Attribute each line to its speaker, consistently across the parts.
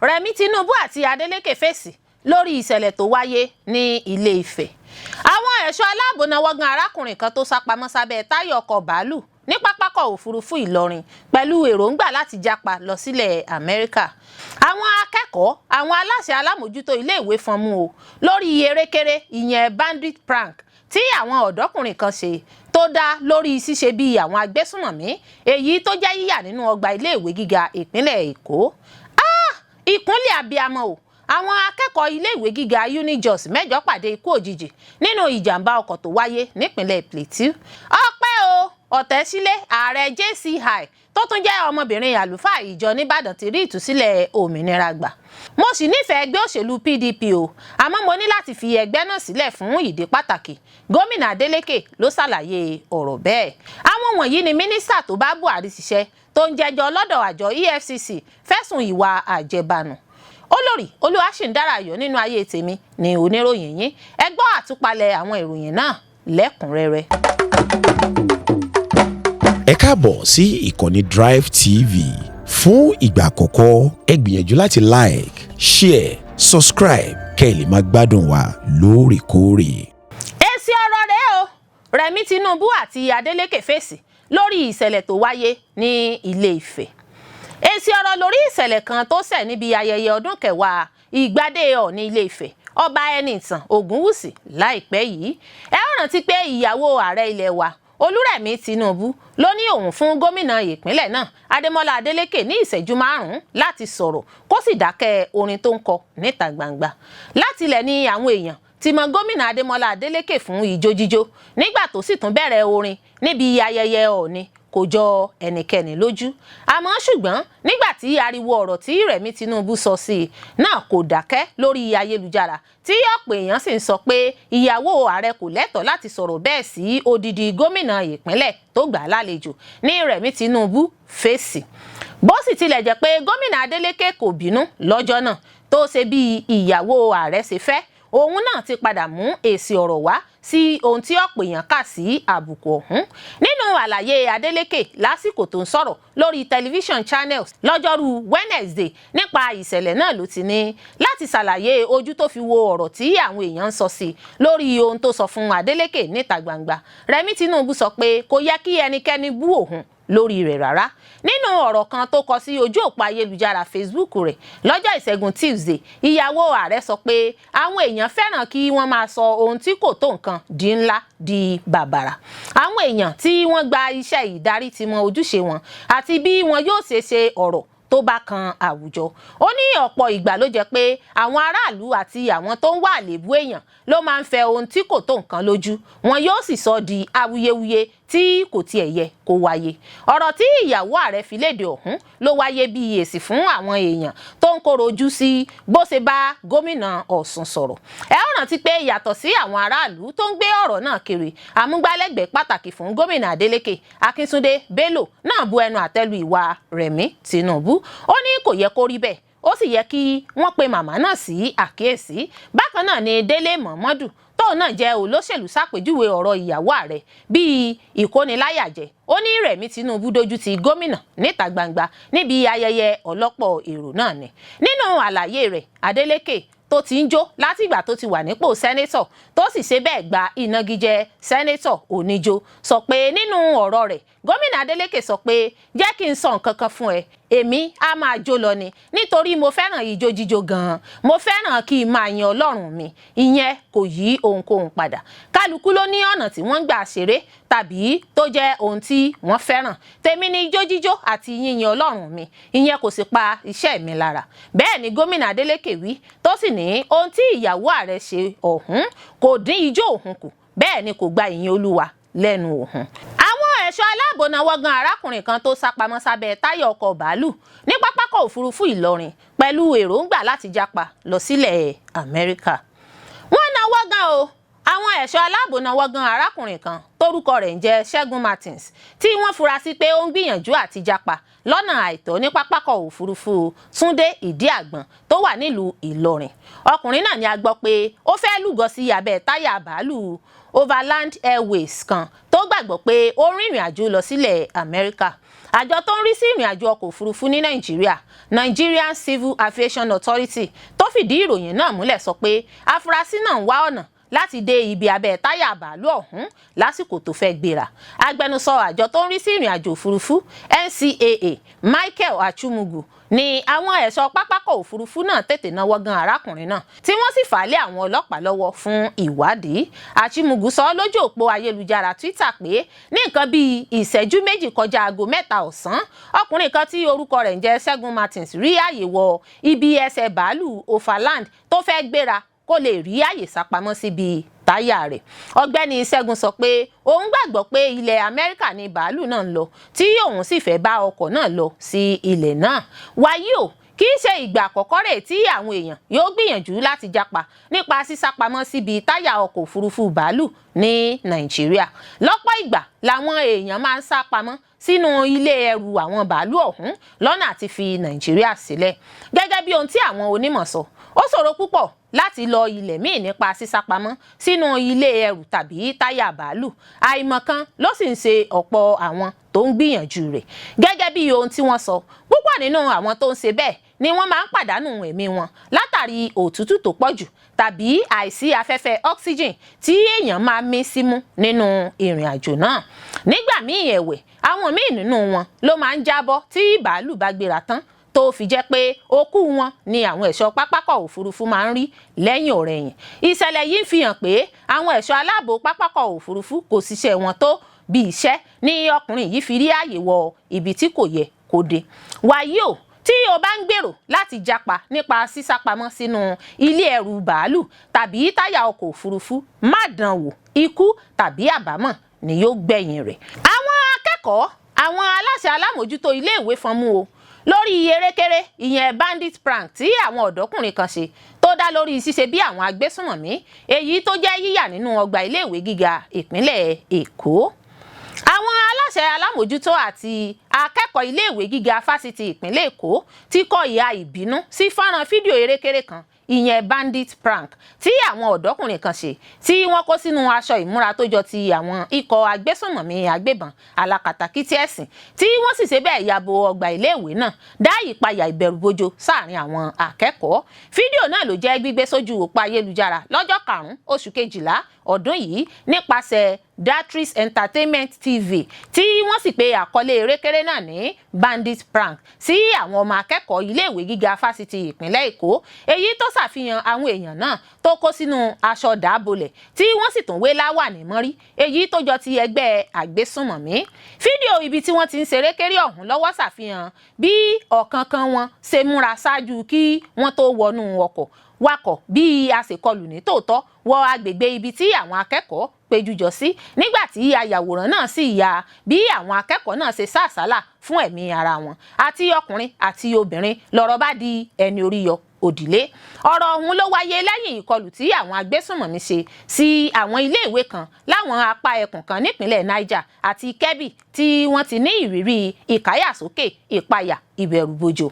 Speaker 1: Rẹ̀mí Tinubu àti Adeleke fèsì lórí ìṣẹ̀lẹ̀ tó wáyé ní Ilé Ifẹ̀. Àwọn ẹ̀ṣọ́ aláàbò náwó gan arákùnrin kan tó sápamọ́ sábẹ́ táyà ọkọ̀ bàálù ní pápákọ̀ òfurufú Ìlọrin pẹ̀lú èròǹgbà láti jápa lọ sílẹ̀ Amẹ́ríkà. Àwọn akẹ́kọ̀ọ́, àwọn aláṣẹ alámòjútó iléèwé fọnmú o lórí erékéré, ìyẹn bandit prank, tí àwọn ọ̀dọ́kùnrin kan ṣe tó dá lórí ṣíṣe bí àwọn agbésùnmọ̀mí, èyí tó jẹ́ yíyà nínú ọgbà iléèwé gíga ìpínlẹ̀ Èkó. Ìkúnlẹ̀ abiyamọ o! Àwọn akẹ́kọ̀ọ́ iléèwé gíga UNIJOS 8 pàdé ikú òjijì nínú ìjàmbá ọkọ̀ tó wáyé nípínlẹ̀ Plateau. Ọpẹ́ o, Ọ̀tẹ̀sílẹ̀ ààrẹ JCI tó tún jẹ́ ọmọbìnrin àlùfáà ìjọ nìbàdàn ti rí ìtúsílẹ̀ òmìnira gbà. Mo sì nífẹ̀ẹ́ ẹgbẹ́ òṣèlú PDP o, àmọ́ mo ní láti fi ẹgbẹ́ náà sílẹ̀ fún ìdí pàtàkì. Gómìnà Adeleke ló ṣàlàyé ọ̀rọ̀ bẹ́ẹ̀. Àwọn wọ̀nyí ni mínísítà tó bá Buhari ṣiṣẹ́ tó ń jẹjọ́ lọ́dọ̀ àjọ EFCC fẹ̀sùn ìwà àjẹbánu. Olórí Olúwaṣìndára ayọ̀ nínú ayé tèmi ni oníròyìn yín. Ẹ gbọ́ àtúpalẹ̀ àwọn ìròyìn náà lẹ́kùnrẹ́rẹ́.
Speaker 2: Ẹ káàbọ̀ sí ìkànnì Drive TV. Fún ìgbà àkọ́kọ́, ẹ gbìyànjú láti like, share, subscribe kẹ́ ẹ lè máa gbádùn wa lóòrèkóòrè.
Speaker 1: Èsì ọ̀rọ̀ rèé o. Rẹ̀mí Tinubu àti Adeleke fèsì lórí ìṣẹ̀lẹ̀ tó wáyé ní Ilé Ifẹ̀. Èsì ọ̀rọ̀ lórí ìṣẹ̀lẹ̀ kan tó ṣẹ̀ níbi ayẹyẹ ọdún 10 ìgbádé Ọọ̀ni Ilé Ifẹ̀, Ọba Ẹnìtàn Ògúnwùsì, láìpẹ́ yìí. Ẹ ó rántí pé ìyàwó ààrẹ ilẹ̀ wa, Olúrẹ̀mí Tinubu, ló ní òun fún gómìnà ìpínlẹ̀ náà, Adémọ́lá Adélékè, ní ìṣẹ́jú 5 láti sọ̀rọ̀ kó sì dákẹ́ orin tó ń kọ níta gbangba. Látilẹ̀ ni àwọn èèyàn ti mọ gómìnà Adémọ́lá Adélékè fún ijó jíjó. Nígbà tó sì tún bẹ̀rẹ̀ orin níbi ayẹyẹ Ọọ̀ni, kò jọ ẹnikẹ́ni lójú. Àmọ́ ṣùgbọ́n nígbà tí ariwo ọ̀rọ̀ tí Rẹ̀mí Tinubu sọ sí i náà kò dákẹ́ lórí ayélujára, tí ọ̀pọ̀ èèyàn sì ń sọ pé ìyàwó ààrẹ kò lẹ́tọ̀ọ́ láti sọ̀rọ̀ bẹ́ẹ̀ sí odidi gómìnà ìpínlẹ̀ tó gbà á lálejò, ní Rẹ̀mí Tinubu fèsì. Bó sì tilẹ̀ jẹ́ pé gómìnà Adeleke kò bínú lọ́jọ́ náà, tó ṣe bí ìyàwó ààrẹ ṣe fẹ́, òun náà ti padà mú èsì ọ̀rọ̀ wá sí ohun tí ọ̀pọ̀ èèyàn kà sí àbùkù ọ̀hún. Nínú àlàyé Adeleke lásìkò tó ń sọ̀rọ̀ lórí tẹlifíṣàn Channels lọ́jọ́rú Wednesday nípa ìṣẹ̀lẹ̀ náà ló ti ní láti ṣàlàyé ojú tó fi wo ọ̀rọ̀ tí àwọn èèyàn ń sọ sí lórí ohun tó sọ fún Adeleke níta gbangba. Rẹ̀mí Tinubu sọ pé kò yẹ kí ẹnikẹ́ni bú òun lórí rẹ̀ rárá. Nínú ọ̀rọ̀ kan tó kọ sí ojú òpó ayélujára Facebook rẹ̀ lọ́jọ́ ìṣẹ́gun Tuesday, ìyàwó ààrẹ sọ pé àwọn èèyàn fẹ́ràn kí wọ́n máa sọ ohun tí kò tó nǹkan di ńlá, di bàbàrà. Àwọn èèyàn tí wọ́n gba iṣẹ́ ìdarí ti mọ ojúṣe wọn àti bí wọn yóò ṣe ṣe ọ̀rọ̀ tó bá kan àwùjọ. Ó ní ọ̀pọ̀ ìgbà ló jẹ́ pé àwọn aráàlú àti àwọn tó ń wá àléébù èèyàn ló máa ń fẹ́ ohun tí kò tó nǹkan lójú, wọn yóò sì sọ di awuyewuye tí kò tiẹ̀ yẹ kó wáyé. Ọ̀rọ̀ tí ìyàwó ààrẹ fi léde ọ̀hún ló wáyé bí èsì fún àwọn èèyàn tó ń kóró ojú sí bó ṣe bá gómìnà Ọ̀ṣun sọ̀rọ̀. Ẹ ó rántí pé yàtọ̀ sí àwọn aráàlú tó ń gbé ọ̀rọ̀ náà kiri, àmúgbálẹ́gbẹ̀ẹ́ pàtàkì fún gómìnà Adeleke, Akíntúndé Bello, náà bu ẹnu àtẹ́lu ìwà Rẹ̀mí Tinubu. Ó ní kò yẹ kó rí bẹ́ẹ̀, ó sì yẹ kí wọ́n pe màmá náà sí àkíyèsí. Bákan náà ni Délé Mọ̀mọ́dù, tóun náà jẹ́ olóṣèlú, ṣàpèjúwe ọ̀rọ̀ ìyàwó ààrẹ bíi ìkóniláyàjẹ. Ó ní Rẹ̀mí Tinubu dojú ti gómìnà níta gbangba níbi ayẹyẹ ọlọ́pọ̀ èrò náà ni. Nínú àlàyé rẹ̀, Adeleke tó ti ń jó látìgbà tó ti wà nípò senator, tó sì ṣe bẹ́ẹ̀ gba ìnagijẹ Senator Oníjó, sọ pé nínú ọ̀rọ̀ rẹ̀, gómìnà Adeleke sọ pé, "Jẹ́ kí n sọ nǹkan kan fún ẹ. Èmi á máa jó lọ ni nítorí mo fẹ́ràn ijó jíjó gan-an. Mo fẹ́ràn kí n máa yan Ọlọ́run mi. Ìyẹn kò yí ohunkóhun padà. Kálukú ló ní ọ̀nà tí wọ́n ń gbà ṣeré tàbí tó jẹ́ ohun tí wọ́n fẹ́ràn. Tèmi ni ijó jíjó àti yíyin Ọlọ́run mi. Ìyẹn kò sì pa iṣẹ́ mi lára." Bẹ́ẹ̀ ni gómìnà Adeleke wí, tó sì ní ohun tí ìyàwó ààrẹ ṣe ọ̀hún kò dín ijó òun kù, bẹ́ẹ̀ ni kò gba ìyìn Olúwa lẹ́nu òun. Àwọn ẹ̀ṣọ́ aláàbò náwó gan arákùnrin kan tó sápamọ́ sábẹ́ táyà ọkọ̀ bàálù ní pápákọ̀ òfurufú Ìlọrin pẹ̀lú èròǹgbà láti jápa lọ sílẹ̀ Amẹ́ríkà. Wọ́n náwó gan o. Àwọn ẹ̀ṣọ́ aláàbò náwó gan arákùnrin kan tórúkọ rẹ̀ ń jẹ́ Ṣẹ́gun Martins, tí wọ́n fura sí pé ó ń gbìyànjú àti japa lọ́nà àìtọ́ ní pápákọ̀ òfurufú Túndé Ìdíàgbọn tó wà nílùú Ìlọrin. Ọkùnrin náà ni a gbọ́ pé ó fẹ́ lúgọ sí abẹ́ táyà bàálù Overland Airways kan tó gbàgbọ́ pé ó rìnrìn àjò lọ sílẹ̀ Amẹ́ríkà. Àjọ tó ń rí sí ìrìn àjò ọkọ̀ òfurufú ní Nàìjíríà, Nigerian Civil Aviation Authority, tó fìdí ìròyìn náà múlẹ̀ sọ pé afurasí náà ń wá ọ̀nà láti dé ibi abẹ́ táyà bàálù ọ̀hún lásìkò tó fẹ́ gbéra. Agbẹnusọ àjọ tó ń rí sí ìrìn àjò òfurufú, NCAA, Michael Achumugu, ní àwọn ẹ̀ṣọ́ pápákọ̀ òfurufú náà tètè náwó gan arákùnrin náà, tí wọ́n sì fà á lé àwọn ọlọ́pàá lọ́wọ́ fún ìwádìí. Achumugu sọ lójú òpó ayélujára Twitter pé ní nǹkan bíi ìṣẹ́jú 2 kọjá aago 3 ọ̀sán, ọkùnrin kan tí orúkọ rẹ̀ ń jẹ́ Ṣẹ́gun Martins rí àyè wọ ibi ẹsẹ̀ bàálù Overland tó fẹ́ gbéra kó lè rí àyè sápamọ́ síbi táyà rẹ̀. Ọ̀gbẹ́ni Ṣẹ́gun sọ pé òun gbàgbọ́ pé ilẹ̀ Amẹ́ríkà ní bàálù náà ń lọ, tí òun sì fẹ́ bá ọkọ̀ náà lọ sí ilẹ̀ náà. Wàyí o, kì í ṣe ìgbà àkọ́kọ́ rẹ̀ tí àwọn èèyàn yóò gbìyànjú láti japa nípa sísápamọ́ síbi táyà ọkọ̀ òfurufú bàálù ní Nàìjíríà. Lọ́pọ̀ ìgbà làwọn èèyàn máa ń sá pamọ́ sínú ilé ẹrù àwọn bàálù ọ̀hún lọ́nà àti fi Nàìjíríà sílẹ̀. Gẹ́gẹ́ bí ohun tí àwọn onímọ̀ sọ, ó ṣòro púpọ̀ láti lọ ilẹ̀ míì nípa sísápamọ́ sínú ilé ẹrù tàbí táyà bàálù. Àìmọ̀kan ló sì ń ṣe ọ̀pọ̀ àwọn tó ń gbìyànjú rẹ̀. Gẹ́gẹ́ bí ohun tí wọ́n sọ, púpọ̀ nínú àwọn tó ń ṣe bẹ́ẹ̀ ni wọ́n máa ń pàdánù ẹ̀mí wọn látàrí òtútù tó pọ̀ jù tàbí àìsí afẹ́fẹ́ oxygen tí èèyàn máa mí símú nínú ìrìn àjò náà. Nígbà míì ẹ̀wẹ̀, àwọn míì nínú wọn ló máa ń jábọ́ tí bàálù bá gbéra tán, tó fi jẹ́ pé òkú wọn ni àwọn ẹ̀ṣọ́ pápákọ̀ òfurufú máa ń rí lẹ́yìn ọ̀rẹ̀yìn. Ìṣẹ̀lẹ̀ yìí ń fi hàn pé àwọn ẹ̀ṣọ́ aláàbò pápákọ̀ òfurufú kò ṣiṣẹ́ wọn tó bí iṣẹ́ ní ọkùnrin yìí fi rí àyè wọ ibi tí kò yẹ kó dé. Wàyí o, tí o bá ń gbèrò láti japa nípa sísápamọ́ sínú ilé ẹrù bàálù tàbí táyà ọkọ̀ òfurufú, má dán wò. Ikú tàbí àbámọ̀ ni yóò gbẹ̀yìn rẹ̀. Àwọn akẹ́kọ̀ọ́, àwọn aláṣẹ alámòjútó iléèwé fọn mú o lórí erékéré, ìyẹn bandit prank, tí àwọn ọ̀dọ́kùnrin kan ṣe tó dá lórí ṣíṣe bí àwọn agbésùnmọ̀mí, èyí tó jẹ́ yíyà nínú ọgbà iléèwé gíga ìpínlẹ̀ Èkó. Àwọn aláṣẹ alámòjútó àti akẹ́kọ̀ọ́ iléèwé gíga fásitì ìpínlẹ̀ Èkó ti kọ ìhà ìbínú sí fọ́nrán fídíò erékéré kan, ìyẹn bandit prank, tí àwọn ọ̀dọ́kùnrin kan ṣe tí wọ́n kó sínú aṣọ ìmúra tó jọ ti àwọn ikọ̀ agbésùnmọ̀mí agbébọn alákatakítí ẹ̀sìn, tí wọ́n sì ṣe bẹ́ẹ̀ yabo ọgbà iléèwé náà, dá ìpayà ìbẹ̀rùbojo sáàrin àwọn akẹ́kọ̀ọ́. Fídíò náà ló jẹ́ gbígbé sójú òpó ayélujára lọ́jọ́ 5 oṣù 12 ọdún yìí nípasẹ̀ Datrice Entertainment TV, tí wọ́n sì pe àkọlé erékéré náà ní bandit prank sí àwọn ọmọ akẹ́kọ̀ọ́ iléèwé gíga fásitì ìpínlẹ̀ Èkó, èyí tó ṣàfihàn àwọn èèyàn náà tó kó sínú aṣọ dàábolẹ̀, tí wọ́n sì tún wé láwàní mọ́rí, èyí tó jọ ti ẹgbẹ́ àgbésùnmọ̀mí. Fídíò ibi tí wọ́n ti ń ṣerékéré ọ̀hún lọ́wọ́ ṣàfihàn bí ọ̀kánkán wọn ṣe múra ṣáájú kí wọ́n tó wọnú ọkọ̀ wakọ̀ bí aṣèkọlù ní tòótọ́ wọ agbègbè ibi tí àwọn akẹ́kọ̀ọ́ péjú jọ sí, nígbà tí ayàwòrán náà sì ya bí àwọn akẹ́kọ̀ọ́ náà ṣe sá àsálà fún ẹ̀mí ara wọn, àti ọkùnrin àti obìnrin, lọ́rọ̀ bá di ẹni orí yọ òdìlé. Ọ̀rọ̀ ọ̀hún ló wáyé lẹ́yìn ìkọlù tí àwọn agbésùnmọ̀mí ṣe sí àwọn iléèwé kan láwọn apá ẹkùn kan nípínlẹ̀ Niger àti Kebbi, tí wọ́n ti ní ìrírí ìkáyàsókè, ìpayà, ìbẹ̀rùbojo.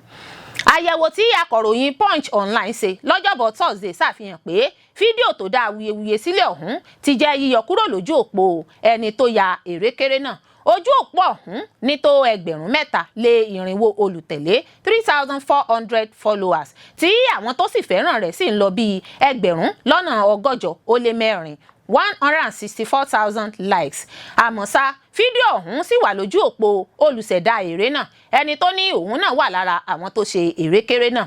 Speaker 1: Àyẹ̀wò tí akọ̀ròyìn Punch Online ṣe lọ́jọ́bọ̀ Thursday ṣàfihàn pé fídíò tó dá awuyewuye sílẹ̀ ọ̀hún ti jẹ́ yíyọ kúrò lójú òpó ẹni tó ya èrèkéré náà. Ojú òpó ọ̀hún ní tó 3400 olùtẹ̀lé, 3,400 followers, tí àwọn tó sì fẹ́ràn rẹ̀ sì ń lọ bíi 184,000, 164,000 likes. Àmọ́ ṣá, fídíò ọ̀hún sì wà lójú òpó olùṣẹ̀dá èrè náà, ẹni tó ní òun náà wà lára àwọn tó ṣe èrèkéré náà.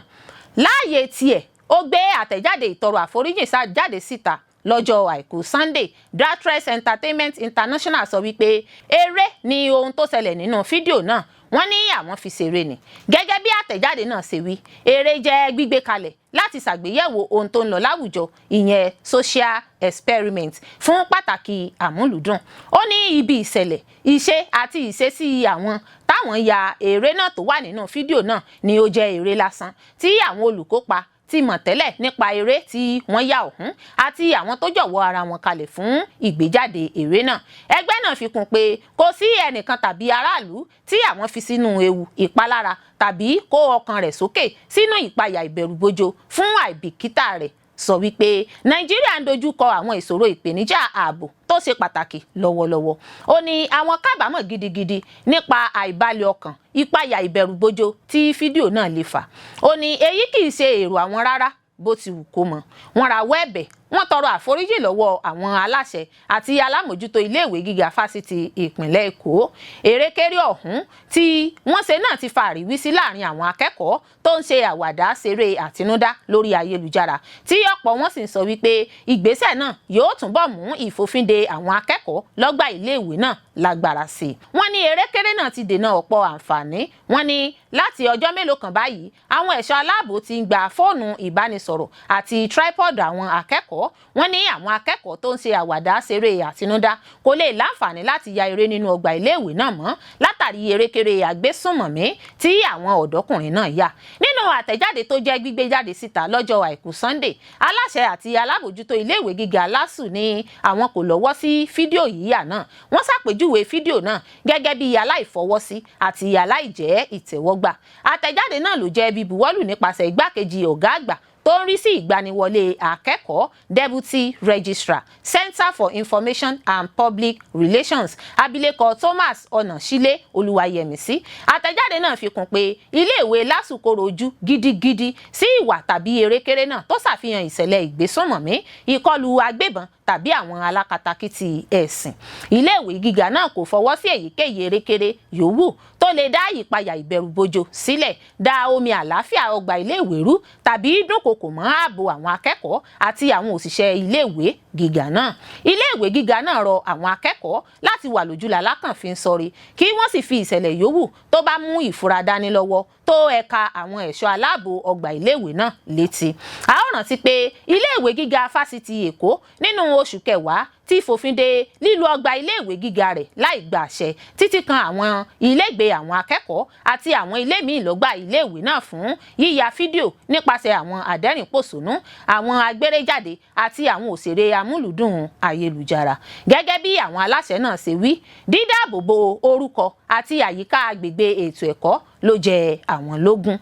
Speaker 1: Láàyè tiẹ̀, ó gbé àtẹ̀jáde ìtọrọ àforíjìn jáde síta lọ́jọ́ Àìkú Sunday. Datres Entertainment International sọ wípé eré ni ohun tó ṣẹlẹ̀ nínú fídíò náà. Wọ́n ní àwọn fi ṣeré ni. Gẹ́gẹ́ bí àtẹ̀jáde náà ṣe wí, eré jẹ́ gbígbé kalẹ̀ láti ṣàgbéyẹ̀wò ohun tó ń lọ láwùjọ, ìyẹn social experiment, fún pàtàkì àmúlùdùn. Ó ní ibi ìṣẹ̀lẹ̀, ìṣe àti ìṣesí àwọn táwọn ya eré náà tó wà nínú fídíò náà ni ó jẹ́ eré lásán, tí àwọn olùkópa tí ti mọ̀ tẹ́lẹ̀ nípa eré tí wọ́n yà ọ̀hún àti àwọn tó jọ̀wọ́ ara wọn kalẹ̀ fún ìgbéjáde eré náà. Ẹgbẹ́ náà fi kún pé kò sí ẹnìkan tàbí aráàlú tí àwọn fi sínú ewu ìpalára tàbí kó ọkàn rẹ̀ sókè sínú ìpayà ìbẹ̀rùbojo fún àìbìkítà rẹ̀. Sọ wípé Nàìjíríà ń dojú kọ àwọn ìṣòro ìpèníjà ààbò tó ṣe pàtàkì lọ́wọ́lọ́wọ́. Ó ní àwọn kábàámọ̀ gidigidi nípa àìbalẹ̀ ọkàn, ìpayà ìbẹ̀rùbojo tí fídíò náà lè fà. Ó ní èyí kì í ṣe èrò àwọn rárá bó ti wù kó mọ. Wọ́n rawọ́ ẹ̀bẹ̀, wọ́n tọrọ àforíjì lọ́wọ́ àwọn aláṣẹ àti alámòjútó iléèwé gíga Fásitì ìpínlẹ̀ Èkó. Erékéré ọ̀hún tí wọ́n ṣe náà ti fa àríwísí láàrin àwọn akẹ́kọ̀ọ́ tó ń ṣe àwàdà ṣeré àtinúdá lórí ayélujára, tí ọ̀pọ̀ wọn sì ń sọ wípé ìgbésẹ̀ náà yóò túnbọ̀ mú ìfòfinde àwọn akẹ́kọ̀ọ́ lọ́gbà iléèwé náà lágbára sí i. Wọ́n ní erékéré náà ti dènà ọ̀pọ̀ àǹfààní. Wọ́n ní láti ọjọ́ mélòó kan báyìí, àwọn ẹ̀ṣọ́ aláàbò ti ń gba fóònù ìbánisọ̀rọ̀ àti tripod àwọn akẹ́kọ̀ọ́. Wọ́n ní àwọn akẹ́kọ̀ọ́ tó ń ṣe àwàdà ṣeré àtinúdá kò lè láǹfààní láti ya eré nínú ọgbà iléèwé náà mọ́ látàrí erékéré àgbésùnmọ̀mí tí àwọn ọ̀dọ́kùnrin náà yà. Nínú àtẹ̀jáde tó jẹ́ gbígbé jáde síta lọ́jọ́ Àìkú Sunday, aláṣẹ àti alábòjútó iléèwé gíga LASU ní àwọn kò lọ́wọ́ sí fídíò yíyà náà. Wọ́n ṣàpèjúwe fídíò náà gẹ́gẹ́ bí aláìfọwọ́sí àti aláìjẹ́ ìtẹ́wọ́gbà. Àtẹ̀jáde náà ló jẹ́ bíbuwọ́lù nípasẹ̀ igbákejì ọ̀gá àgbà tó ń rí sí ìgbaniwọlé akẹ́kọ̀ọ́, Deputy Registrar, Center for Information and Public Relations, abilékọ Thomas Ọ̀nàsílẹ̀ Olúwayẹmísí. Àtẹ̀jáde náà fi kún pé iléèwé LASU koro ojú gidigidi sí ìwà tàbí erékéré náà tó ṣàfihàn ìṣẹ̀lẹ̀ ìgbésùnmọ̀mí, ìkọlù agbébọn tàbí àwọn alákatakítí ẹ̀sìn. Iléèwé gíga náà kò fọwọ́ sí èyíkéyìí erékéré yòówù tó lè dá ìpayà ìbẹ̀rùbojo sílẹ̀, da omi àlàáfíà ọgbà iléèwé rú tàbí dúnkokò mọ́ ààbò àwọn akẹ́kọ̀ọ́ àti àwọn òṣìṣẹ́ iléèwé gíga náà. Iléèwé gíga náà rọ àwọn akẹ́kọ̀ọ́ láti wà lójúlá lákànfin sọrí, kí wọ́n sì fi ìṣẹ̀lẹ̀ yòówù tó bá mú ìfura dání lọ́wọ́ tó ẹ̀ka àwọn ẹ̀ṣọ́ aláàbò ọgbà iléèwé náà létí. A ó rántí pé iléèwé gíga Fásitì Èkó nínú oṣù kẹwàá ti fòfin de lílo ọgbà iléèwé gíga rẹ̀ láì gba àṣẹ, títí kan àwọn ilégbèé àwọn akẹ́kọ̀ọ́ àti àwọn ilé míì lọ́gbà iléèwé náà, fún yíya fídíò nípasẹ̀ àwọn adẹ́rìn-pòṣónú, àwọn agbéréjáde àti àwọn òṣèré amúlùúdùn ayélujára. Gẹ́gẹ́ bí àwọn aláṣẹ náà ṣe wí, dídáàbòbò orúkọ àti àyíká agbègbè ètò ẹ̀kọ́ ló jẹ àwọn lógún.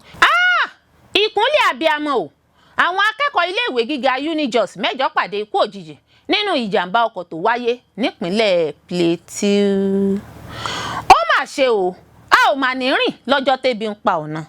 Speaker 1: Ìkúnlẹ̀ abiyamọ o! Àwọn akẹ́kọ̀ọ́ iléèwé gíga UNIJOS mẹ́jọ pàdé ikú òjijì nínú ìjàmbá ọkọ̀ tó wáyé nípínlẹ̀ Plateau. Ó mà ṣe o, a ò mà ní rìn lọ́jọ́ tébi ń pa ọ̀nà.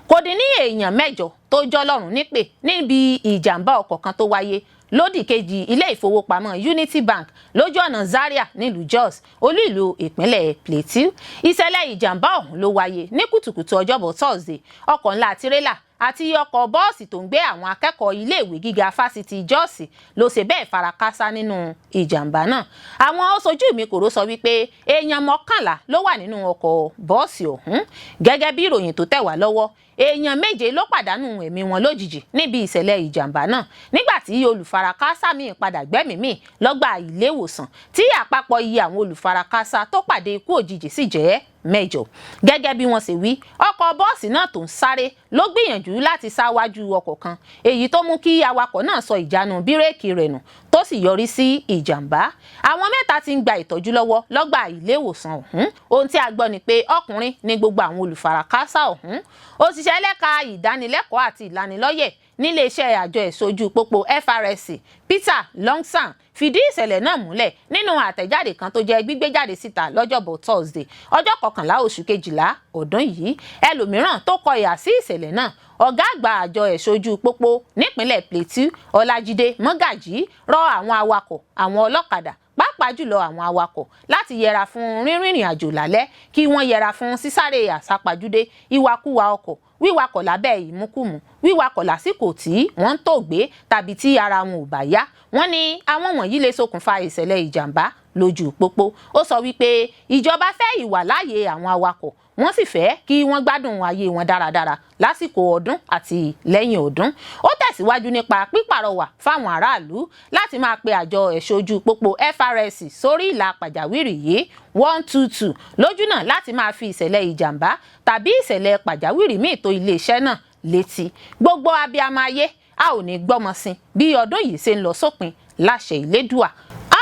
Speaker 1: Kò dín ní èèyàn 8 tó jọlọ́run nípè níbi ìjàmbá ọkọ̀ kan tó wáyé lódì kejì ilé ìfowópamọ́ Unity Bank lójú ọ̀nà Zaria nílùú Jos, olú ìlú ìpínlẹ̀ Plateau. Ìṣẹ̀lẹ̀ ìjàmbá ọ̀hún ló wáyé ní kùtùkùtù ọjọ́bọ̀ Thursday. Ọkọ̀ ńlá tirẹ́là àti ọkọ̀ bọ́ọ̀sì tó ń gbé àwọn akẹ́kọ̀ọ́ iléèwé gíga Fásitì Jos ló ṣe bẹ́ẹ̀ farakásá nínú ìjàmbá náà. Àwọn oṣojú mi kòró sọ wípé èèyàn 11 ló wà nínú ọkọ̀ bọ́ọ̀sì ọ̀hún. Gẹ́gẹ́ bí ìròyìn tó tẹ̀ wá lọ́wọ́, èèyàn 7 ló pàdánù ẹ̀mí wọn lójijì níbi ìṣẹ̀lẹ̀ ìjàmbá náà, nígbà tí olùfarakásá míì padà gbẹ́mìí mì lọ́gbà ilé ìwòsàn, tí àpapọ̀ iye àwọn olùfarakásá tó pàdé ikú òjijì sì jẹ́ 8. Gẹ́gẹ́ bí wọ́n ṣe wí, ọkọ̀ bọ́ọ̀sì náà tó ń sáré ló gbìyànjú láti ṣáwájú ọkọ̀ kan, èyí tó mú kí awakọ̀ náà sọ ìjánu bírèkì rẹ̀ nù tó sì yọrí sí ìjàmbá. Àwọn 3 ti ń gba ìtọ́jú lọ́wọ́ lọ́gbà ilé ìwòsàn ọ̀hún. Ohun tí a gbọ́ ni pé ọkùnrin ní gbogbo àwọn olùfarakásá ọ̀hún. Òṣìṣẹ́ lẹ́ka ìdánilẹ́kọ̀ọ́ àti ìlanilọ́yẹ̀ níléeṣẹ́ àjọ ẹ̀ṣọ́ ojú pópó FRSC, Peter Longsan, fìdí ìṣẹ̀lẹ̀ náà múlẹ̀ nínú àtẹ̀jáde kan tó jẹ́ gbígbé jáde síta lọ́jọ́bọ̀ Thursday, ọjọ́ 11 oṣù kejìlá ọdún yìí. Ẹlòmíràn tó kọ ìhà sí ìṣẹ̀lẹ̀ náà, ọ̀gá àgbà àjọ ẹ̀ṣọ́ ojú pópó nípínlẹ̀ Plateau, Ọlájídé Mọ́gàjí, rọ àwọn awakọ̀, àwọn ọlọ́kadà, pàápàá jùlọ àwọn awakọ̀, láti yẹra fún rírìnrìn àjò lálẹ́, kí wọ́n yẹra fún sísáré àsápajúdé, ìwàkuwà ọkọ̀, wíwakọ̀ lábẹ́ ìmúkùmù, wíwakọ̀ lásìkò tí wọ́n ń tòògbé tàbí tí ara wọn ò bá yá. Wọ́n ní àwọn wọ̀nyí lè ṣokùnfà ìṣẹ̀lẹ̀ ìjàmbá lójú pópó. Ó sọ wípé ìjọba fẹ́ ìwàláàyè àwọn awakọ̀, wọ́n sì fẹ́ kí wọ́n gbádùn ayé wọn dáradára lásìkò ọdún àti lẹ́yìn ọdún. Ó tẹ̀síwájú nípa pípàrọwà fáwọn aráàlú láti máa pe àjọ ẹ̀ṣọ́ ojú pópó FRSC sórí ìlà pàjáwìrì yìí, 122, lójúnà láti máa fi ìṣẹ̀lẹ̀ ìjàmbá tàbí ìṣẹ̀lẹ̀ pàjáwìrì míì tó iléeṣẹ́ náà létí. Gbogbo abiyamọ ayé. A ò ní gbọ́mọ sin bí ọdún yìí ṣe ń lọ sópin, láṣẹ Ìlédùà.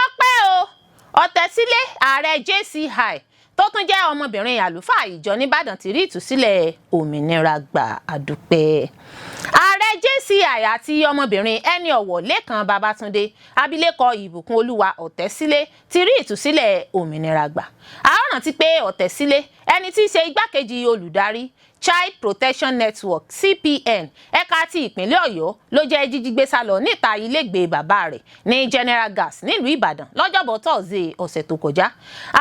Speaker 1: Ọpẹ́ o, Ọ̀tẹ̀sílẹ̀ ààrẹ JCI tó tún jẹ́ ọmọbìnrin àlùfáà ìjọ nìbàdàn ti rí ìtúsílẹ̀ òmìnira gbà, àdúpẹ́. Ààrẹ JCI àti ọmọbìnrin ẹni ọ̀wọ̀ Lẹ́kan Babátúndé, abilékọ Ìbùkún Olúwa Ọ̀tẹ̀sílẹ̀, ti rí ìtúsílẹ̀ òmìnira gbà. A ó rántí pé Ọ̀tẹ̀sílẹ̀, ẹni tí í ṣe igbákejì olùdarí Child Protection Network, CPN, ẹ̀ka ti ìpínlẹ̀ Ọ̀yọ́, ló jẹ́ jíjí gbé sá lọ níta ilégbèé bàbá rẹ̀ ní General Gas nílùú Ìbàdàn lọ́jọ́bọ̀ tọ́sídẹ̀ẹ́ ọ̀sẹ̀ tó kọjá.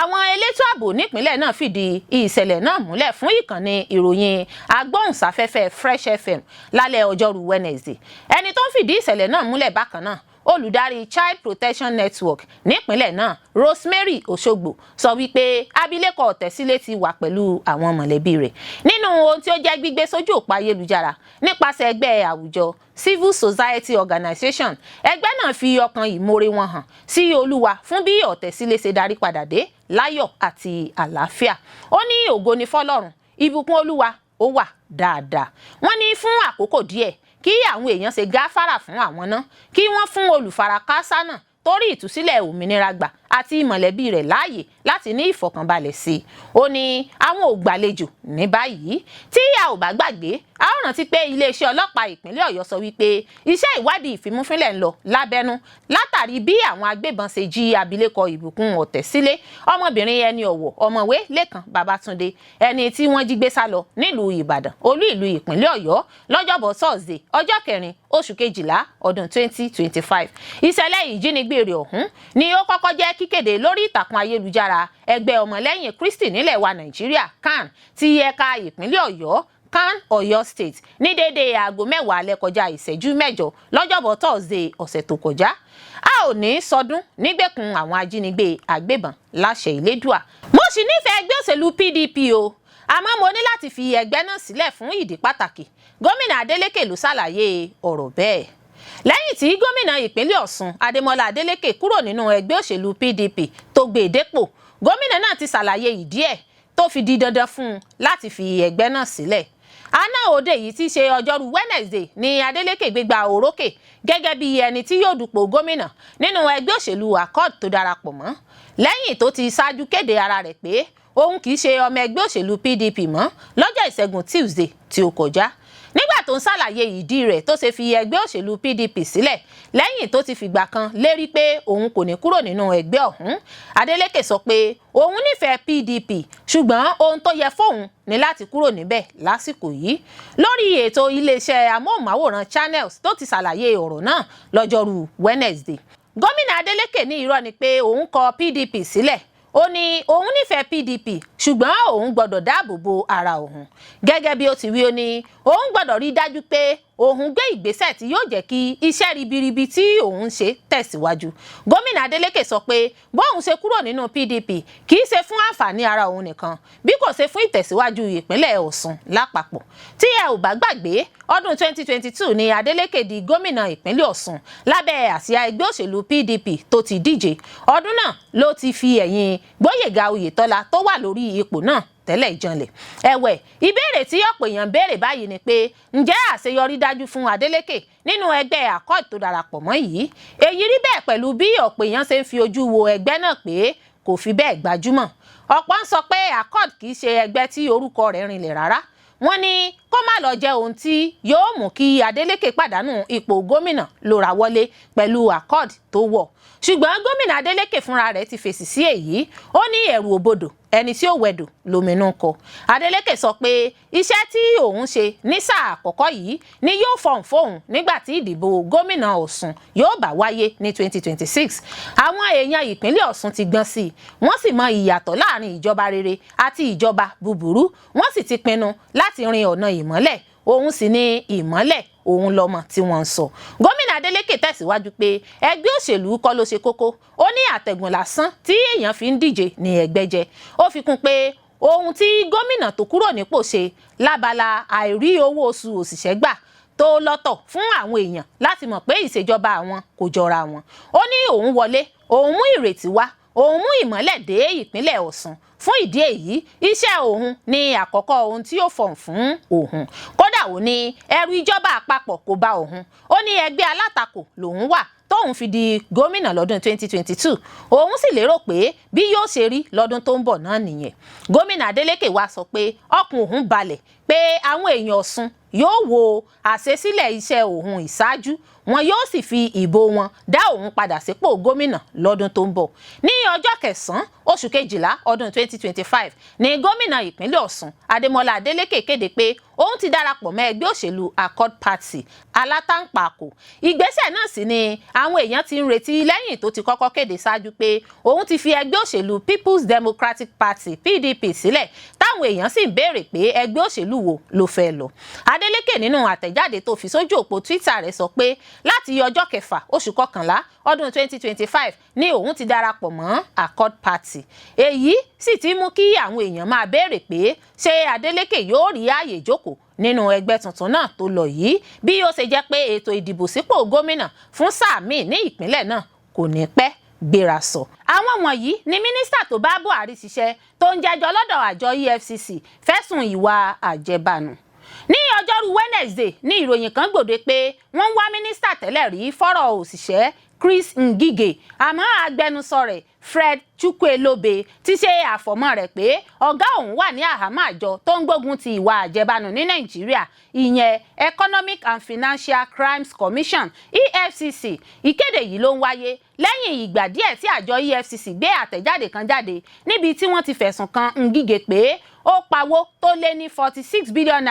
Speaker 1: Àwọn elétò ààbò nípínlẹ̀ náà fìdí ìṣẹ̀lẹ̀ náà múlẹ̀ fún ìkànnì ìròyìn agbóhùnsáfẹ́fẹ́ Fresh FM lálẹ́ ọjọ́rú Wednesday. Ẹni tó ń fìdí ìṣẹ̀lẹ̀ náà múlẹ̀ bákan náà, olùdarí Child Protection Network nípínlẹ̀ náà, Rosemary Òṣogbo, sọ wípé abilékọ Ọ̀tẹ̀sílẹ̀ ti wà pẹ̀lú àwọn mọ̀lẹ́bí rẹ̀. Nínú ohun tí ó jẹ́ gbígbé sójú òpó ayélujára nípasẹ̀ ẹgbẹ́ àwùjọ Civil Society Organization, ẹgbẹ́ náà fi ọkàn ìmoore wọn hàn sí Olúwa fún bí Ọ̀tẹ̀sílẹ̀ ṣe darí padà dé láyọ̀ àti àlàáfíà. Ó ní ògo ni fọ́lọ́run, ìbùkún Olúwa ó wà dáadáa. Wọ́n ní fún àkókò díẹ̀, kí àwọn èèyàn ṣe gáfárà fún àwọn náà, kí wọ́n fún olùfarakásá náà torí ìtúsílẹ̀ òmìnira gbà àti mọ̀lẹ́bí rẹ̀ láàyè láti ní ìfọ̀kànbalẹ̀ sí i. Ó ní àwọn ò gbàlejò ní báyìí. Tí a ò bá gbàgbé, a ó rántí pé iléeṣẹ́ ọlọ́pàá ìpínlẹ̀ Ọ̀yọ́ sọ wípé iṣẹ́ ìwádìí ìfimúfínlẹ̀ ń lọ lábẹ́nú látàrí bí àwọn agbébọn ṣe jí abilékọ Ìbùkún Ọ̀tẹ̀sílẹ̀, ọmọbìnrin ẹni ọ̀wọ̀ ọ̀mọ̀wé Lẹ́kan Babátúndé, ẹni tí wọ́n jí gbé sá lọ nílùú Ìbàdàn, olú ìlú ìpínlẹ̀ Ọ̀yọ́, lọ́jọ́bọ̀ tọ́sídẹ̀ẹ́ ọjọ́ 4 oṣù 12 ọdún 2025. Ìṣẹ̀lẹ̀ ìjínigbé rẹ̀ ọ̀hún ni ó kọ́kọ́ jẹ́ kíkéde lórí ìtàkùn ayélujára ẹgbẹ́ ọmọlẹ́yìn Kristi nílẹ̀ wa Nàìjíríà, CAN, ti ẹ̀ka ìpínlẹ̀ Ọ̀yọ́, CAN Ọ̀yọ́ State, ní déédéé aago 10 alẹ́ kọjá ìṣẹ́jú 8 lọ́jọ́bọ̀ tọ́sídẹ̀ẹ́ ọ̀sẹ̀ tó kọjá. A ò ní sọdún nígbèkùn àwọn ajínigbé agbébọn, láṣẹ Ìlédùà. Mo sì nífẹ̀ẹ́ ẹgbẹ́ òṣèlú PDP o, àmọ́ mo ní láti fi ẹgbẹ́ náà sílẹ̀ fún ìdí pàtàkì. Gómìnà Adeleke ló ṣàlàyé ọ̀rọ̀ bẹ́ẹ̀ lẹ́yìn tí gómìnà ìpínlẹ̀ Ọ̀ṣun Adémọ́lá Adeleke kúrò nínú ẹgbẹ́ òṣèlú PDP tó gbé e dépò. Gómìnà náà ti ṣàlàyé ìdí ẹ̀ tó fi di dandan fún un láti fi ẹgbẹ́ náà sílẹ̀. Àná òde yìí tí í ṣe ọjọ́rú Wednesday ní Adeleke gbégbá orókè gẹ́gẹ́ bí ẹni tí yóò dupò gómìnà nínú ẹgbẹ́ òṣèlú Accord tó darapọ̀ mọ́, lẹ́yìn tó ti ṣáájú kéde ara rẹ̀ pé òun kì í ṣe ọmọ ẹgbẹ́ òṣèlú PDP mọ́ lọ́jọ́ ìṣẹ́gun Tuesday tí ó kọjá. Nígbà tó ń ṣàlàyé ìdí rẹ̀ tó ṣe fi ẹgbẹ́ òṣèlú PDP sílẹ̀ lẹ́yìn tó ti fìgbà kan lérí pé òun kò ní kúrò nínú ẹgbẹ́ ọ̀hún, Adeleke sọ pé òun nífẹ̀ẹ́ PDP, ṣùgbọ́n ohun tó yẹ fóun ní láti kúrò níbẹ̀ lásìkò yìí. Lórí ètò iléeṣẹ́ amóhùnmáwòrán Channels tó ti ṣàlàyé ọ̀rọ̀ náà lọ́jọ́rú Wednesday, gómìnà Adeleke ní irọ́ ni pé òun kọ PDP sílẹ̀. Ó ní òun nífẹ̀ẹ́ PDP, ṣùgbọ́n òun gbọ́dọ̀ dáàbò bo ara òun. Gẹ́gẹ́ bí ó ti wí, ó ní òun gbọ́dọ̀ rí dájú pé òun gbé ìgbésẹ̀ tí yóò jẹ́ kí iṣẹ́ ribiribi tí òun ń ṣe tẹ̀síwájú. Gómìnà Adeleke sọ pé bóun ṣe kúrò nínú PDP kì í ṣe fún àǹfààní ara òun nìkan, bí kò ṣe fún ìtẹ̀síwájú ìpínlẹ̀ Ọ̀ṣun lápapọ̀. Tí ẹ ò bá gbàgbé, ọdún 2022 ni Adeleke di gómìnà ìpínlẹ̀ Ọ̀ṣun lábẹ́ àsíá ẹgbẹ́ òṣèlú PDP tó ti díje. Ọdún náà ló ti fi ẹ̀yìn Gbóyèga Oyètọ́lá tó wà lórí ipò náà tẹ́lẹ̀ ìjànlẹ̀. Ẹ̀wẹ̀, ìbéèrè tí ọ̀pọ̀ èèyàn béèrè báyìí ni pé, ǹjẹ́ àṣeyọrí dájú fún Adeleke nínú ẹgbẹ́ Accord tó darapọ̀ mọ́ yìí? Èyí rí bẹ́ẹ̀ pẹ̀lú bí ọ̀pọ̀ èèyàn ṣe ń fi ojú wo ẹgbẹ́ náà pé kò fi bẹ́ẹ̀ gbajúmọ̀. Ọ̀pọ̀ ń sọ pé Accord kì í ṣe ẹgbẹ́ tí orúkọ rẹ̀ rinlẹ̀ rárá. Wọ́n ní kó má lọ jẹ́ ohun tí yóò mú kí Adeleke pàdánù ipò gómìnà ló ra wọlé pẹ̀lú Accord tó wọ̀. Ṣùgbọ́n gómìnà Adeleke fúnra rẹ̀ ti fèsì sí èyí. Ó ní ẹ̀rù òbodò, ẹni tí ó wẹ̀dò lóminú kọ. Adeleke sọ pé iṣẹ́ tí òun ṣe ní sáà àkọ́kọ́ yìí ni yóò fọhùn fóun nígbà tí ìdìbò gómìnà Ọ̀ṣun yóò bá wáyé ní 2026. Àwọn èèyàn ìpínlẹ̀ Ọ̀ṣun ti gbọ́n sí i, wọ́n sì mọ ìyàtọ̀ láàrin ìjọba rere àti ìjọba búburú. Wọ́n sì ti pinnu láti rin ọ̀nà ìmọ́lẹ̀. Òun sì ni ìmọ́lẹ̀, òun lọmọ tí wọ́n ń sọ. Gómìnà Adeleke tẹ̀síwájú pé ẹgbẹ́ òṣèlú kọ́ ló ṣe kókó. Ó ní àtẹ̀gùn lásán tí èèyàn fi ń díje ní ẹgbẹ́ jẹ́. Ó fi kún pé ohun tí gómìnà tó kúrò nípò ṣe lábala àìrí owó oṣù òṣìṣẹ́ gbà tó lọ́tọ̀ fún àwọn èèyàn láti mọ̀ pé ìṣèjọba àwọn kò jọra wọn. Ó ní òun wọlé, òun mú ìrètí wá, òun mú ìmọ́lẹ̀ dé ìpínlẹ̀ Ọ̀ṣun. Fún ìdí èyí, iṣẹ́ òun ní àkọ́kọ́ ohun tí yóò fọ̀hún fún òun. Kódà, ó ní ẹrù ìjọba àpapọ̀ kò bá òun. Ó Ó ní ẹgbẹ́ alátakò lòun wà tóun fi di gómìnà lọ́dún 2022, òun sì lérò pé bí yóò ṣe rí lọ́dún tó ń bọ̀ náà nìyẹn. Gómìnà Adeleke wá sọ pé ọkàn òun balẹ̀ pé àwọn èèyàn Ọ̀ṣun yóò wo àṣesílẹ̀ iṣẹ́ òun ìṣáájú, wọn yóò sì fi ìbò wọn dá òun padà sípò gómìnà lọ́dún tó ń bọ̀. Ní ọjọ́ kẹsàn-án oṣù kejìlá ọdún 2025 ní gómìnà ìpínlẹ̀ Ọ̀ṣun Adémọ́lá Adélékè kéde pé òun ti darapọ̀ mọ́ ẹgbẹ́ òṣèlú Accord Party alátàǹpàkò. Ìgbésẹ̀ náà sì ni àwọn èèyàn ti ń retí lẹ́yìn tó ti kọ́kọ́ kéde ṣáájú pé òun ti fi ẹgbẹ́ òṣèlú People's Democratic Party, PDP, sílẹ̀, táwọn èèyàn sì ń béèrè pé ẹgbẹ́ òṣèlú wo ló fẹ́ lọ. Adeleke nínú àtẹ̀jáde tó fi sójú òpó Twitter rẹ̀ sọ pé láti ọjọ́ kẹfà oṣù kọkànlá ọdún 2025 ní òun ti darapọ̀ mọ́ Accord Party. Èyí sì ti mú kí àwọn èèyàn máa béèrè pé ṣé Adeleke yóò rí ààyè jókòó nínú ẹgbẹ́ tuntun náà tó lọ yìí, bí ó ṣe jẹ́ pé ètò ìdìbò sípò gómìnà fún sáà míì ní ìpínlẹ̀ náà kò ní pẹ́ gbéra sọ. Àwọn wọ̀nyí ni mínísítà tó bá Buhari ṣiṣẹ́ tó ń jẹ́jọ́ lọ́dọ̀ àjọ EFCC fẹ̀sùn ìwà àjẹbánu. Ní ọjọ́rú Wednesday ní ìròyìn kan gbòde pé wọ́n ń wá mínísítà tẹ́lẹ̀ rí fọ́rọ̀ òṣìṣẹ́ Chris Ngige, àmọ́ agbẹnusọ rẹ̀ Fred Chukwuelobe ti ṣe àfọ̀mọ́ rẹ̀ pé ọ̀gá òun wà ní àhámọ́ àjọ tó ń gbógun ti ìwà àjẹbánu ní Nàìjíríà, ìyẹn Economic and Financial Crimes Commission, EFCC. Ìkéde yìí ló ń wáyé lẹ́yìn ìgbà díẹ̀ tí àjọ EFCC gbé àtẹ̀jáde kan jáde níbi tí wọ́n ti fẹ̀sùn kan Ngige pé ó pawó tó lé ní ₦46 billion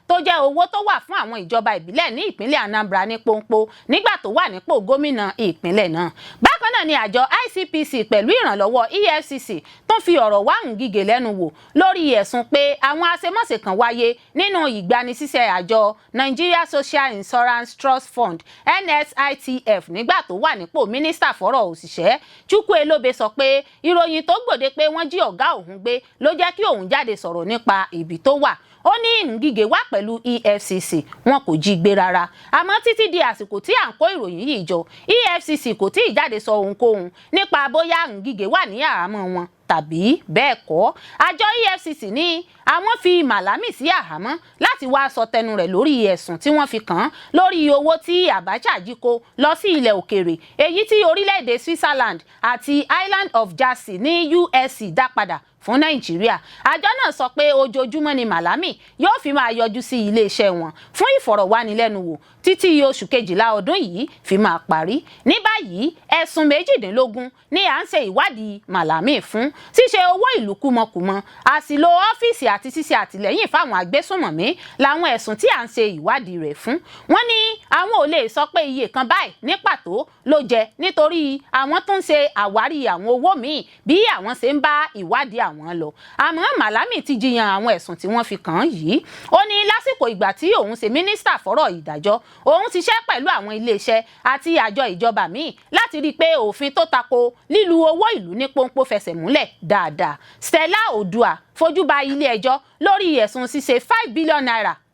Speaker 1: tó jẹ́ owó tó wà fún àwọn ìjọba ìbílẹ̀ ní ìpínlẹ̀ Anambra ní pọ́npọ́ nígbà tó wà nípò gómìnà ìpínlẹ̀ náà. Bákan náà ni àjọ ICPC pẹ̀lú ìrànlọ́wọ́ EFCC tún fi ọ̀rọ̀ wá Ngige lẹ́nu wò lórí ẹ̀sùn pé àwọn àṣemọ́ṣe kan wáyé nínú ìgbanisíṣẹ́ àjọ Nigeria Social Insurance Trust Fund, NSITF, nígbà tó wà nípò mínísítà fọ́rọ̀ òṣìṣẹ́. Chukwuelobe sọ pé ìròyìn tó gbòde pé wọ́n jí ọ̀gá òun gbé ló jẹ́ kí òun jáde sọ̀rọ̀ nípa ibi tó wà. Ó ní Ngige wà pẹ̀lú EFCC, wọn kò jí gbé rárá. Àmọ́ títí di àsìkò tí à ń kó ìròyìn yìí jọ, EFCC kò tí ì jáde sọ ohunkóhun nípa bóyá Ngige wà ní àhámọ́ wọn tàbí bẹ́ẹ̀ kọ́. Àjọ EFCC ní àwọn fi Malami sí àhámọ́ láti wáá sọ tẹnu rẹ̀ lórí ẹ̀sùn tí wọ́n fi kàn án lórí owó tí Abacha jí kó lọ sí ilẹ̀ òkèèrè, èyí tí orílẹ̀-èdè Switzerland àti Island of Jersey ní USC dá padà fún Nàìjíríà. Àjọ náà sọ pé ojoojúmọ́ ni Malami yóò fi máa yọjú sí iléeṣẹ́ wọn fún ìfọ̀rọ̀wánilẹ́nuwò títí oṣù kejìlá ọdún yìí fi máa parí. Ní báyìí, ẹ̀sùn 18 ni à ń ṣe ìwádìí Malami fún: ṣíṣe owó ìlú kúmọkùmọ, àṣìlò ọ́fíìsì àti ṣíṣe àtìlẹ́yìn fáwọn agbésùnmọ̀mí làwọn ẹ̀sùn tí à ń ṣe ìwádìí rẹ̀ fún. Wọ́n ní àwọn ò lè sọ pé iye kan báyìí ní pàtó ló jẹ nítorí àwọn tó ń ṣe àwárí àwọn owó míì bí àwọn ṣe ń bá ìwádìí àwọn lọ. Àmọ́ Malami ti jiyàn àwọn ẹ̀sùn tí wọ́n fi kàn án yìí. Ó ní lásìkò ìgbà tí òun ṣe mínísítà fọ́rọ̀ ìdájọ́, òun ṣiṣẹ́ pẹ̀lú àwọn iléeṣẹ́ àti àjọ ìjọba míì láti rí i pé òfin tó tako lílu owó ìlú ní pọ́npọ́ fẹsẹ̀ múlẹ̀ dáadáa. Stella Odua fojú ba ilé ẹjọ́ lórí ẹ̀sùn ṣíṣe ₦5 billion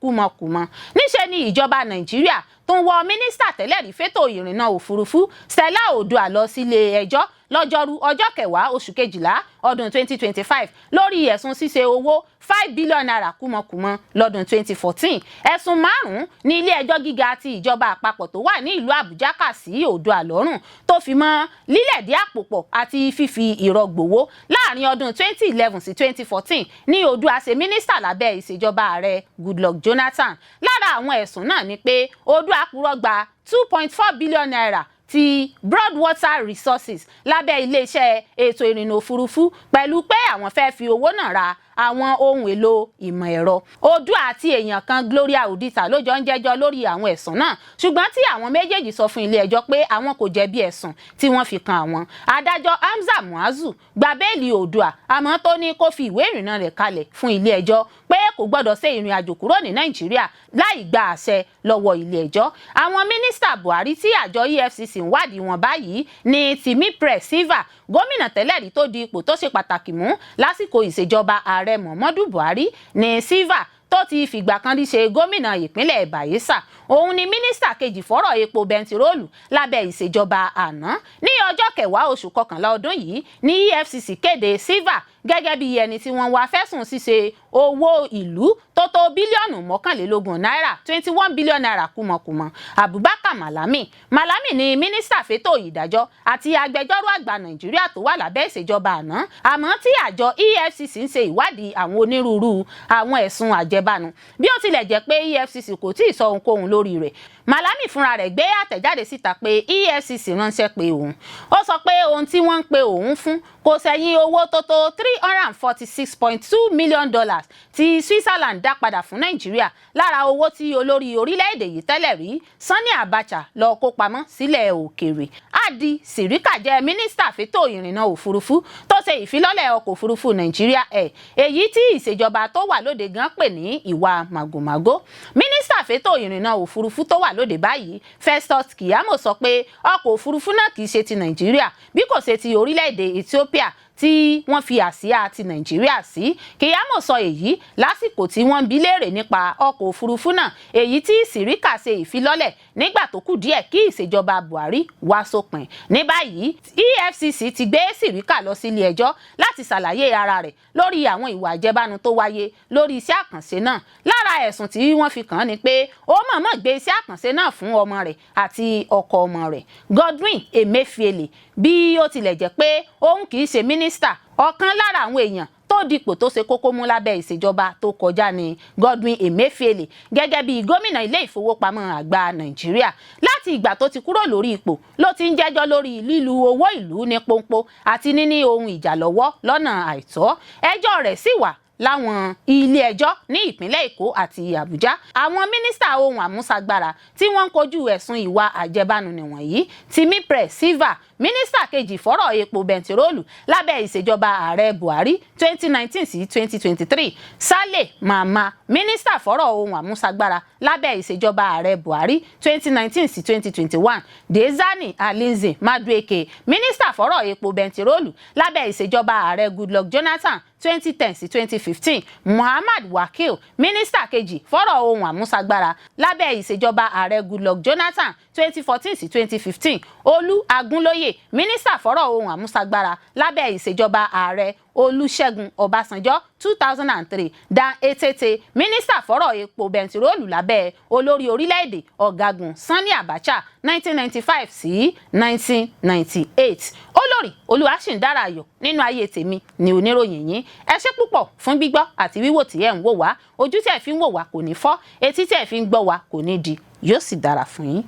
Speaker 1: kúmọkùmọ. Níṣẹ́ ni ìjọba Nàìjíríà tó ń wọ mínísítà tẹ́lẹ̀ rí fétò ìrìnnà òfurufú Stella Odua lọ sílé ẹjọ́ lọ́jọ́rú ọjọ́ kẹwàá oṣù kejìlá ọdún 2025 lórí ẹ̀sùn ṣíṣe owó ₦5 billion kúmọkùmọ lọ́dún 2014. Ẹ̀sùn márùn-ún ní ilé ẹjọ́ gíga ti ìjọba àpapọ̀ tó wà ní ìlú Àbújá kà sí Oòduà lọ́rùn, tó fi mọ́ lílẹ̀dí àpò pọ̀ àti fífi irọ́ gbowó. Láàrin ọdún 2011 sí 2014 ní Oòduà ṣe mínísítà lábẹ́ ìṣèjọba ààrẹ Goodluck Jonathan. Lára àwọn ẹ̀sùn náà ni pé Oòduà purọ́ gba ₦2.4 billion ti Broadwater Resources lábẹ́ iléeṣẹ́ ètò ìrìnnà òfurufú pẹ̀lú pé àwọn fẹ́ẹ́ fi owó náà ra àwọn ohun èlò ìmọ̀ ẹ̀rọ. Oòduà àti èèyàn kan, Gloria Udita, ló jọ ń jẹ́jọ́ lórí àwọn ẹ̀sùn náà, ṣùgbọ́n tí àwọn méjèèjì sọ fún ilé ẹjọ́ pé àwọn kò jẹ̀bi ẹ̀sùn tí wọ́n fi kan àwọn. Adájọ́ Hamza Muazu gba béèlì Oòduà, àmọ́ tó ní kó fi ìwé ìrìnnà rẹ̀ kalẹ̀ fún ilé ẹjọ́, pé kò gbọ́dọ̀ ṣe ìrìn àjò kúrò ní Nàìjíríà láì gba àṣẹ lọ́wọ́ ilé ẹjọ́. Àwọn mínísítà Buhari tí àjọ EFCC ń wádìí wọn báyìí ní Timipre Sylva, gómìnà tẹ́lẹ̀ rí tó di ipò tó ṣe pàtàkì mú lásìkò ìṣèjọba ààrẹ Muhammadu Buhari ní Sylva, tó ti fìgbà kan rí ṣe gómìnà ìpínlẹ̀ Bayelsa. Òun ni mínísítà kejì fọ́rọ̀ epo bẹntiróòlù lábẹ́ ìṣèjọba àná. Ní ọjọ́ kẹwàá oṣù kọkànlá ọdún yìí ní EFCC kéde Sylva. Gẹ́gẹ́ bí ẹni tí wọ́n wá fẹ̀sùn ṣíṣe owó ìlú tó tó bílíọ̀nù 21 náírà, ₦21 billion, kúmọkùmọ. Abubakar Malami. Malami ni mínísítà fétò ìdájọ́ àti agbẹjọ́rò àgbà Nàìjíríà tó wà lábẹ́ ìṣèjọba àná, àmọ́ tí àjọ EFCC ń ṣe ìwádìí àwọn onírúurú àwọn ẹ̀sùn àjẹbánu, bí ó tilẹ̀ jẹ́ pé EFCC kò tí ì sọ ohunkóhun lórí rẹ̀. Malami fúnra rẹ̀ gbé àtẹ̀jáde síta pé EFCC ránṣẹ́ pé òun. Ó sọ pé ohun tí wọ́n ń pe òun fún kò sẹ́yìn owó tó tó $346.2 million tí Switzerland dá padà fún Nàìjíríà lára owó tí olórí orílẹ̀-èdè yìí tẹ́lẹ̀ rí, Sani Abacha, lọ kó pamọ́ sílẹ̀ òkèèrè. Hadi Sirika jẹ́ mínísítà fétò ìrìnnà òfurufú tó ṣe ìfilọ́lẹ̀ ọkọ̀ òfurufú Nàìjíríà Air, èyí tí ìṣèjọba tó wà lóde gan pè ní ìwà màgòmágó. Mínísítà fétò ìrìnnà òfurufú tó wà lóde báyìí, Festus Keyamo, sọ pé ọkọ̀ òfurufú náà kì í ṣe ti Nàìjíríà bí kò ṣe ti orílẹ̀-èdè Ethiopia tí wọ́n fi àsíá ti Nàìjíríà sí. Keyamo sọ èyí lásìkò tí wọ́n ń bi léèrè nípa ọkọ̀ òfurufú náà, èyí tí Sirika ṣe ìfilọ́lẹ̀ nígbà tó kù díẹ̀ kí ìṣèjọba Buhari wá sópin. Ní báyìí, EFCC ti gbé Sirika lọ sílé ẹjọ́ láti ṣàlàyé ara rẹ̀ lórí àwọn ìwà àjẹbánu tó wáyé lórí iṣẹ́ àkànṣe náà. Lára ẹ̀sùn tí wọ́n fi kàn án ni pé ó mọ̀ọ́mọ̀ gbé iṣẹ́ àkànṣe náà fún ọmọ rẹ̀ àti ọkọ ọmọ rẹ̀. Godwin Emefiele, bí ó tilẹ̀ jẹ́ pé òun kì í ṣe mínísítà, ọ̀kan lára àwọn èèyàn tó dipò tó ṣe kókó mú lábẹ́ ìṣèjọba tó kọjá ní Godwin Emefiele, gẹ́gẹ́ bí gómìnà Ilé Ìfowópamọ́ Àgbà Nàìjíríà. Láti ìgbà tó ti kúrò lórí ipò ló ti ń jẹ́jọ́ lórí lílu owó ìlú ní pọ́npọ́ àti níní ohun ìjà lọ́wọ́ lọ́nà àìtọ́. Ẹjọ́ rẹ̀ sì wà láwọn ilé ẹjọ́ ní ìpínlẹ̀ Èkó àti Àbújá. Àwọn mínísítà ohun àmúṣagbára tí wọ́n ń kojú ẹ̀sùn ìwà àjẹbánu nìwọ̀nyí: Timipre Sylva, mínísítà kejì fọ́rọ̀ epo bẹntiróòlù lábẹ́ ìṣèjọba ààrẹ Buhari 2019 sí 2023; Saleh Mamman, mínísítà fọ́rọ̀ ohun àmúṣagbára lábẹ́ ìṣèjọba ààrẹ Buhari 2019 sí 2021; Diezani Alison Madueke, mínísítà fọ́rọ̀ epo bẹntiróòlù lábẹ́ ìṣèjọba ààrẹ Goodluck Jonathan 2010 sí 2015; Muhammad Wakil, mínísítà kejì fọ́rọ̀ ohun àmúṣagbára lábẹ́ ìṣèjọba ààrẹ Goodluck Jonathan 2014 sí 2015; Olú Agúnlóyè, mínísítà fọ́rọ̀ ohun àmúṣagbára lábẹ́ ìṣèjọba ààrẹ Olúṣẹ́gun Ọbásanjọ́ 2003; Dan Etete, mínísítà fọ́rọ̀ epo bẹntiróòlù lábẹ́ olórí orílẹ̀-èdè ọ̀gágun Sani Abacha 1995 sí 1998. Olórí Olúwaṣìndára Ayọ̀ nínú ayé tèmi ni oníròyìn yín. Ẹ ṣé púpọ̀ fún gbígbọ́ àti wíwò tí ẹ̀ ń wò wá. Ojú tí ẹ̀ fi ń wò wá kò ní fọ́, etí tí ẹ̀ fi ń gbọ́ wá kò ní di, yóò sì dára fún yín.